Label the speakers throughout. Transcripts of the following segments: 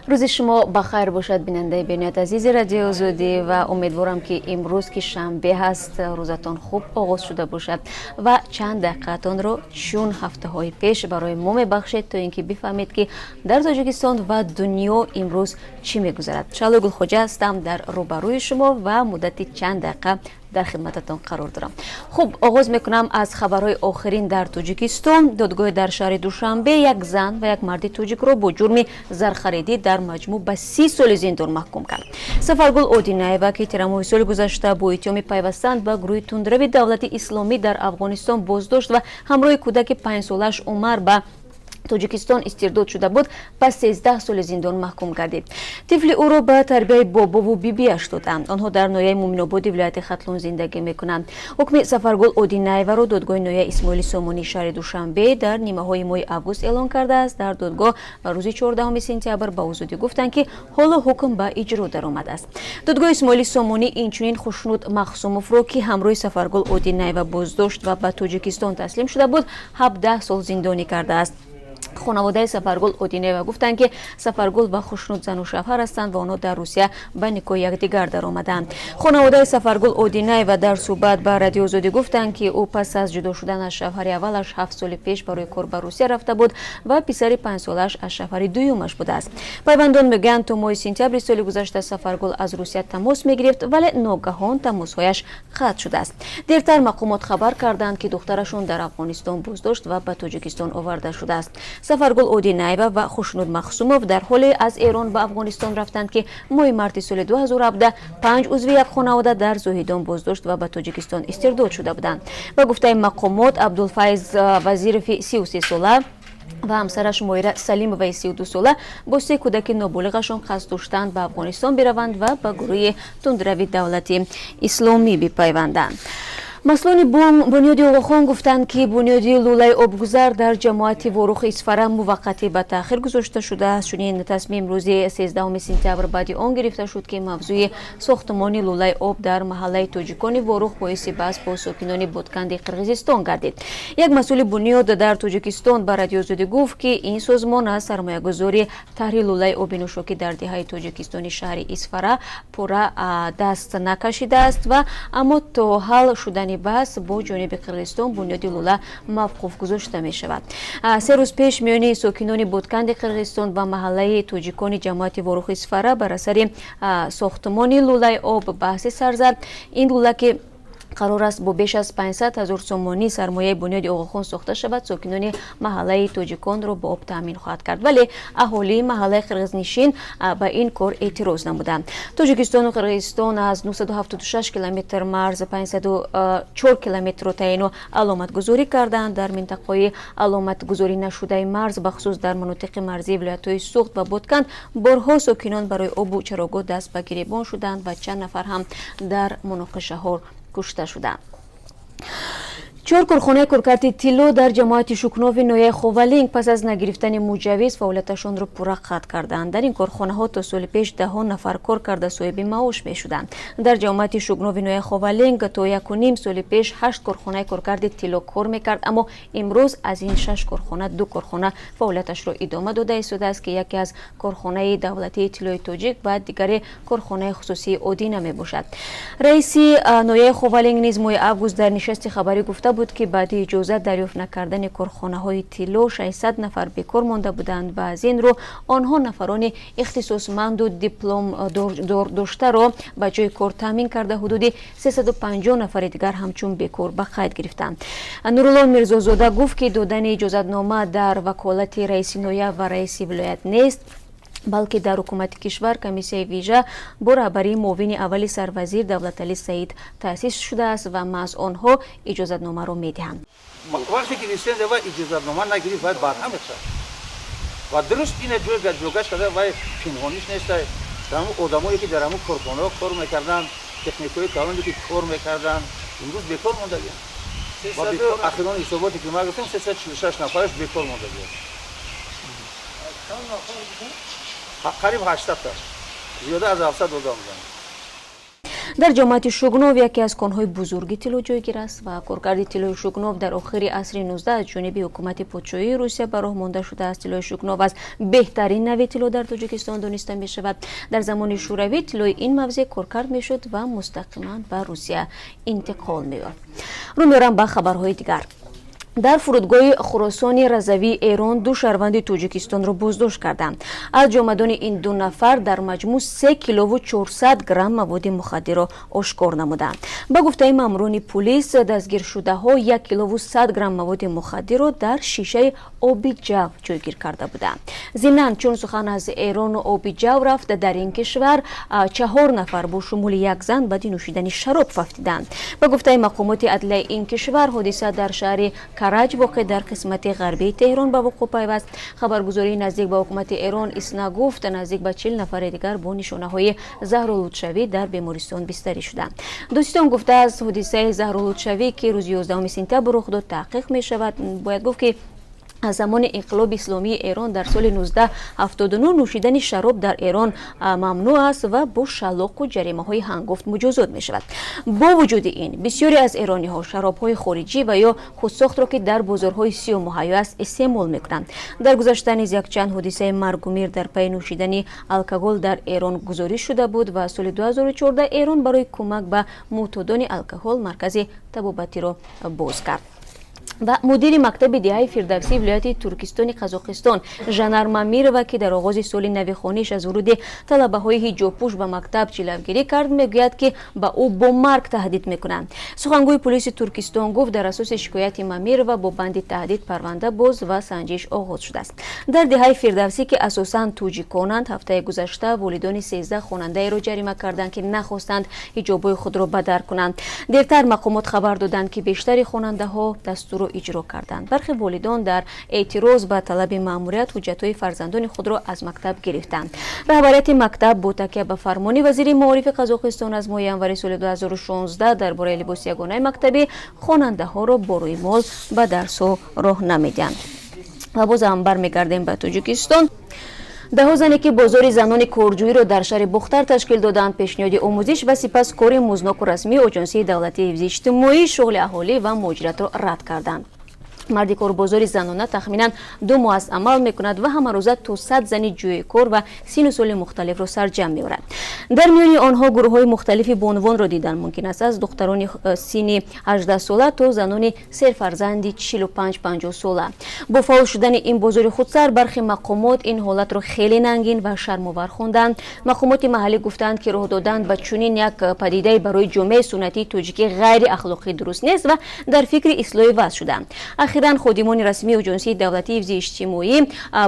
Speaker 1: Рӯзи шумо ба хайр бошад, бинандаи бениҳоят азизи Радиои Озодӣ, ва умедворам, ки имрӯз, ки шанбе ҳаст, рӯзатон хуб оғоз шуда бошад ва чанд дақиқаатонро чун ҳафтаҳои пеш барои мо мебахшед, то ин ки бифаҳмед, ки дар Тоҷикистон ва дунё имрӯз чӣ мегузарад. Шаҳлои Гулхоҷа ҳастам дар рӯбарӯи шумо ва муддати чанд дақиқа дар хидмататон қарор дорам. Хуб, оғоз мекунам аз хабарҳои охирин дар Тоҷикистон. Додгоҳи дар шаҳри Душанбе як зан ва як марди тоҷикро бо ҷурми зархаридӣ дар маҷмӯъ ба 30 соли зиндон маҳкум кард. Сафаргул Одинаева, ки тирамоҳи соли гузашта бо иттиҳоми пайвастан ба гурӯҳи тундрави Давлати Исломӣ дар Афғонистон боздошт ва ҳамроҳи кӯдаки 5-солааш Умар ба Тоҷикистон истирдод шуда буд, ба 13 соли зиндон маҳкум гардид. Тифли ӯро ба тарбияи бобову бибиаш доданд. Онҳо дар ноҳияи Муминободи вилояти Хатлон зиндагӣ мекунанд. Ҳукми Сафаргул Одинаеваро додгоҳи ноҳияи Исмоили Сомонии шаҳри Душанбе дар нимаҳои моҳи август эълон кардааст. Дар додгоҳ рӯзи 14 сентябр ба Озодӣ гуфтанд, ки ҳоло ҳукм ба иҷро даромадааст. Додгоҳи Исмоили Сомонӣ инчунин Хушнуд Махсумовро, ки ҳамроҳи Сафаргул Одинаева боздошт ва ба Тоҷикистон таслим шуда буд, 17 сол зиндонӣ кардааст. Хонаводаи Сафаргул Одинаева гуфтанд, ки Сафаргул ва Хушнуд зану шавҳар ҳастанд ва онҳо дар Русия ба никоҳи якдигар даромаданд. Хонаводаи Сафаргул Одинаева дар суҳбат ба Радиои Озодӣ гуфтанд, ки ӯ пас аз ҷудо шудан аз шавҳари аввалаш 7 соли пеш барои кор ба Русия рафта буд ва писари 5-солааш аз шавҳари дуюмаш будааст. Пайвандон мегӯянд, то моҳи сентябри соли гузашта Сафаргул аз Русия тамос мегирифт, вале ногаҳон тамосҳояш қатъ шудааст. Дертар мақомот хабар карданд, ки духтарашон дар Афғонистон боздошт ва ба Тоҷикистон оварда шудааст. Сафаргул Одинаева ва Хушнуд Махсумов дар ҳоле аз Эрон ба Афғонистон рафтанд, ки моҳи марти соли 2017 панҷ узви як хонавода дар Зоҳидон боздошт ва ба Тоҷикистон истирдод шуда буданд. Ба гуфтаи мақомот, Абдулфайз Вазирови 33 сола ва ҳамсараш Моира Салимоваи 32 сола бо се кӯдаки ноболиғашон қасд доштанд ба Афғонистон бираванд ва ба гурӯҳи тундрави Давлати Исломӣ бипайванданд. Масъулони бунёди Оғохон гуфтанд, ки бунёди лӯлаи обгузар дар ҷамоати Ворухи Исфара муваққатӣ ба таъхир гузошта шудааст. Чунин тасмим рӯзи 13 сентябр баъди он гирифта шуд, ки мавзӯи сохтмони лӯлаи об дар маҳаллаи тоҷикони Ворух боиси баҳс бо сокинони Ботканди Қирғизистон гардид. Як масъули бунёд дар Тоҷикистон ба Радиои Озодӣ гуфт, ки ин созмон аз сармоягузори таҳри лӯлаи оби нӯшокӣ дар деҳаи тоҷикистони шаҳри Исфара пурра даст накашидааст ва аммо то ҳал шудани баҳс бо ҷониби Қирғизистон бунёди лӯла мавқуф гузошта мешавад. 3 рӯз пеш миёни сокинони Ботканди Қирғизистон ва маҳаллаи тоҷикони ҷамоати Ворухи Исфара бар асари сохтмони лӯлаи об баҳсе сар зад. Ин лӯла, ки қарор аст бо беш аз 500 ҳазор сомонӣ сармояи бунёди Оғохон сохта шавад, сокинони маҳаллаи тоҷиконро бо об таъмин хоҳад кард, вале аҳолии маҳаллаи қирғизнишин ба ин кор эътироз намуданд. Тоҷикистону Қирғизистон аз 976 километр марз 504 километрро таъину аломатгузорӣ карданд. Дар минтақаҳои аломатгузорӣ нашудаи марз, бахусус дар манотиқи марзии вилоятҳои Суғд ва Ботканд, борҳо сокинон барои обу чарогоҳ даст ба гиребон шуданд ва чанд нафар ҳам дар муноқишаҳо кушта шуданд. Чор корхонаи коркарди тилло дар ҷамоати Шукнови ноҳияи Ховалинг пас аз нагирифтани муҷаввиз фаъолияташонро пурра қатъ карданд. Дар ин корхонаҳо то соли пеш даҳҳо нафар кор карда, соҳиби маош мешуданд. Дар ҷамоати Шукнови ноҳияи Ховалинг то 1,5 соли пеш ҳашт корхонаи коркарди тилло кор мекард, аммо имрӯз аз ин шаш корхона ду корхона фаъолияташро идома дода истодааст, ки яке аз корхонаи давлатии тиллои тоҷик ва дигаре корхонаи хусусии Одина мебошад. Раиси ноҳияи Ховалинг низ моҳи август дар нишасти хабарӣ гуфта буд, ки баъди иҷозат дарёфт накардани корхонаҳои тилло 600 нафар бекор монда буданд ва аз ин рӯ онҳо нафарони ихтисосманду диплом доштаро ба ҷои кор таъмин карда, ҳудуди 350 нафари дигар ҳамчун бекор ба қайд гирифтанд. Нурулло Мирзозода гуфт, ки додани иҷозатнома дар ваколати раиси ноҳия ва раиси вилоят нест, балки дар ҳукумати кишвар комиссияи вижа бо раҳбарии муовини аввали сарвазир Давлаталӣ Саид таъсис шудааст ва маҳз онҳо иҷозатномаро медиҳанд.
Speaker 2: Вақте ки лицензия ва иҷозатнома нагирифт, вай барҳам мешавад ва дуруст ина ҷой ҷогаш карда, вай пинҳониш неста. Ҳамун одамое, ки дар ҳамун корхонаҳо кор мекарданд, техникҳои калоне, ки кор мекарданд, имрӯз бекор мондагианд. Охирон ҳисоботе, ки ма гуфтем, 346 нафараш бекор мондагианд, қариб 800 та, зиёда аз 700 одам буданд.
Speaker 1: Дар ҷамоати Шугнов яке аз конҳои бузурги тилло ҷойгир аст ва коркарди тиллои Шугнов дар охири асри 19 аз ҷониби ҳукумати подшоҳии Русия ба роҳ монда шудааст. Тиллои Шугнов аз беҳтарин нави тилло дар Тоҷикистон дониста мешавад. Дар замони Шӯравӣ тиллои ин мавзеъ коркард мешуд ва мустақиман ба Русия интиқол меёфт. Рӯ меорам ба хабарҳои дигар. Дар фурудгоҳи Хуросони Разавии Эрон ду шаҳрванди Тоҷикистонро боздошт карданд. Аз ҷомадони ин ду нафар дар маҷмӯъ 3 килову 400 грамм маводи мухаддирро ошкор намуданд. Ба гуфтаи маъмурони пулис, дастгиршудаҳо 1 килову 100 грамм маводи мухаддирро дар шишаи оби ҷав ҷойгир карда буданд. Зимнан, чун сухан аз Эрону оби ҷав рафт, дар ин кишвар чаҳор нафар бо шумули як зан баъди нӯшидани шароб фавтиданд. Ба гуфтаи мақомоти адлияи ин кишвар, ҳодиса дар шаҳри Караҷ, воқеъ дар қисмати ғарбии Теҳрон, ба вуқӯъ пайваст. Хабаргузории наздик ба ҳукумати Эрон ИСНА гуфт, наздик ба 40 нафари дигар бо нишонаҳои заҳролудшавӣ дар бемористон бистарӣ шуданд. Додситон гуфтааст, ҳодисаи заҳролудшавӣ, ки рӯзи 11 сентябр рух дод, таҳқиқ мешавад. Бояд гуфт, ки аз замони инқилоби исломии Эрон дар соли 1979 нӯшидани шароб дар Эрон мамнӯъ аст ва бо шалоқу ҷаримаҳои ҳангуфт муҷозот мешавад. Бо вуҷуди ин, бисёре аз эрониҳо шаробҳои хориҷӣ ва ё худсохтро, ки дар бозорҳои сиёҳ муҳайё аст, истеъмол мекунанд. Дар гузашта низ якчанд ҳодисаи маргумир дар пайи нӯшидани алкоголь дар Эрон гузориш шуда буд ва соли 2014 Эрон барои кӯмак ба мӯътодони алкоҳол маркази табобатиро боз кард. Ва мудири мактаби деҳаи Фирдавсии вилояти Туркистони Қазоқистон Жанар Мамирова, ки дар оғози соли нави хониш аз вуруди талабаҳои ҳиҷобпӯш ба мактаб ҷилавгирӣ кард, мегӯяд, ки ба ӯ бо марг таҳдид мекунанд. Сухангӯи пулиси Туркистон гуфт, дар асоси шикояти Мамирова бо банди таҳдид парванда боз ва санҷиш оғоз шудааст. Дар деҳаи Фирдавсӣ, ки асосан тоҷиконанд, ҳафтаи гузашта волидони 13 хонандаеро ҷарима карданд, ки нахостанд ҳиҷобҳои худро ба дар кунанд. Дертар мақомот хабар доданд, ки бештари хонандаҳо дастурро иҷро карданд. Бархе волидон дар эътироз ба талаби маъмурият ҳуҷҷатҳои фарзандони худро аз мактаб гирифтанд. Раҳбарияти мактаб бо такя ба фармони вазири маорифи Қазоқистон аз моҳи январи соли 2016 дар бораи либоси ягонаи мактабӣ хонандаҳоро бо рӯймол ба дарсҳо роҳ намедиҳанд. Ва бозам бармегардем ба Тоҷикистон. Даҳо зане, ки бозори занони корҷӯиро дар шаҳри Бохтар ташкил доданд, пешниҳоди омӯзиш ва сипас кори муздноку расмии Оҷонсии давлатии ҳифзи иҷтимоӣ, шуғли аҳолӣ ва муҳоҷиратро рад карданд. Мардикорбозори занона тахминан 2 моҳ аст амал мекунад ва ҳамарӯза то 100 зани ҷӯёи кор ва сину соли мухталифро сарҷамъ меорад. Дар миёни онҳо гурӯҳҳои мухталифи бонувонро дидан мумкин аст, аз духтарони синни 18сола то занони серфарзанди 45-50 сола. Бо фаъол шудани ин бозори худсар, бархи мақомот ин ҳолатро хеле нангин ва шармовар хонданд. Мақомоти маҳаллӣ гуфтанд, ки роҳ додан ба чунин як падидаи барои ҷомеаи суннатии тоҷикӣ ғайриахлоқӣ дуруст нест ва дар фикри ислоҳи вазъ шуданд. Охиран ходимони расмии Оҷонсии давлатии ҳифзи иҷтимоӣ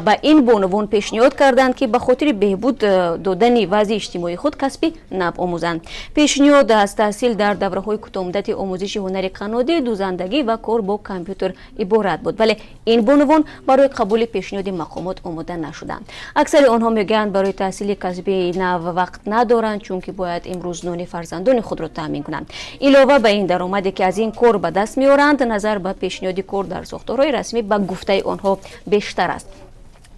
Speaker 1: ба ин бонувон пешниҳод карданд, ки ба хотири беҳбуд додани вазъи иҷтимоии худ касби нав омӯзанд. Пешниҳод аз таҳсил дар давраҳои кӯтоҳмуддати омӯзиши ҳунари қаннодӣ, дӯзандагӣ ва кор бо компютер иборат буд, вале ин бонувон барои қабули пешниҳоди мақомот омода нашуданд. Аксари онҳо мегӯянд, барои таҳсили касби нав вақт надоранд, чунки бояд имрӯз нони фарзандони худро таъмин кунанд. Илова ба ин, даромаде, ки аз ин кор ба даст меоранд, назар ба пешниҳоди кор дар сохторҳои расмӣ, ба гуфтаи онҳо, бештар аст.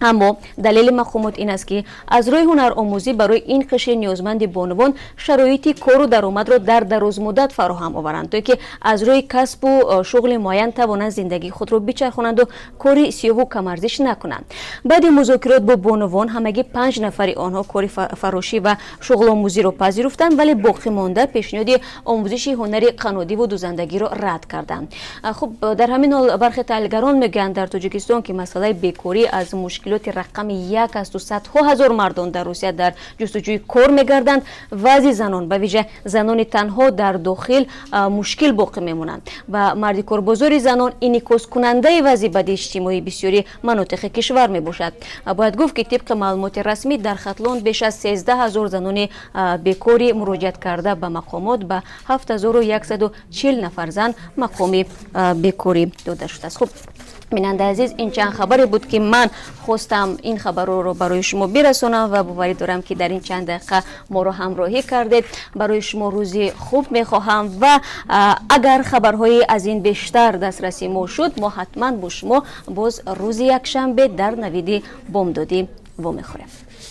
Speaker 1: Аммо далели мақомот ин аст, ки аз рӯи ҳунаромӯзӣ барои ин қишри ниёзманди бонувон шароити кору даромадро дар дарозмуддат фароҳам оваранд, то ки аз рӯи касбу шуғли муайян тавонанд зиндагии худро бичархонанду кори сиёву камарзиш накунанд. Баъди музокирот бо бонувон, ҳамагӣ панҷ нафари онҳо кори фарошӣ ва шуғломӯзиро пазируфтанд, вале боқӣ монда пешниҳоди омӯзиши ҳунари қаннодиву дӯзандагиро рад карданд. Хуб, дар ҳамин ҳол, бархе таҳлилгарон мегӯянд, дар Тоҷикистон, ки масъалаи бекорӣ аз мушкилоти рақами як асту садҳо ҳазор мардон дар Русия дар ҷустуҷӯи кор мегарданд, вазъи занон, ба вижа занони танҳо дар дохил, мушкил боқӣ мемонанд ва мардикорбозори занон инъикоскунандаи вазъи бади иҷтимоии бисёри манотиқи кишвар мебошад. Бояд гуфт, ки тибқи маълумоти расмӣ, дар Хатлон беш аз 13 000 занони бекорӣ муроҷиат карда ба мақомот, ба 7140 нафар зан мақоми бекорӣ дода шудааст. Хуб, бинандаи азиз, ин чанд хабаре буд, ки ман хостам ин хабарро барои шумо бирасонам ва боварӣ дорам, ки дар ин чанд дақиқа моро ҳамроҳӣ кардед. Барои шумо рӯзи хуб мехоҳам ва агар хабарҳои аз ин бештар дастраси мо шуд, мо ҳатман бо шумо боз рӯзи якшанбе дар навиди бомдодӣ вомехӯрем.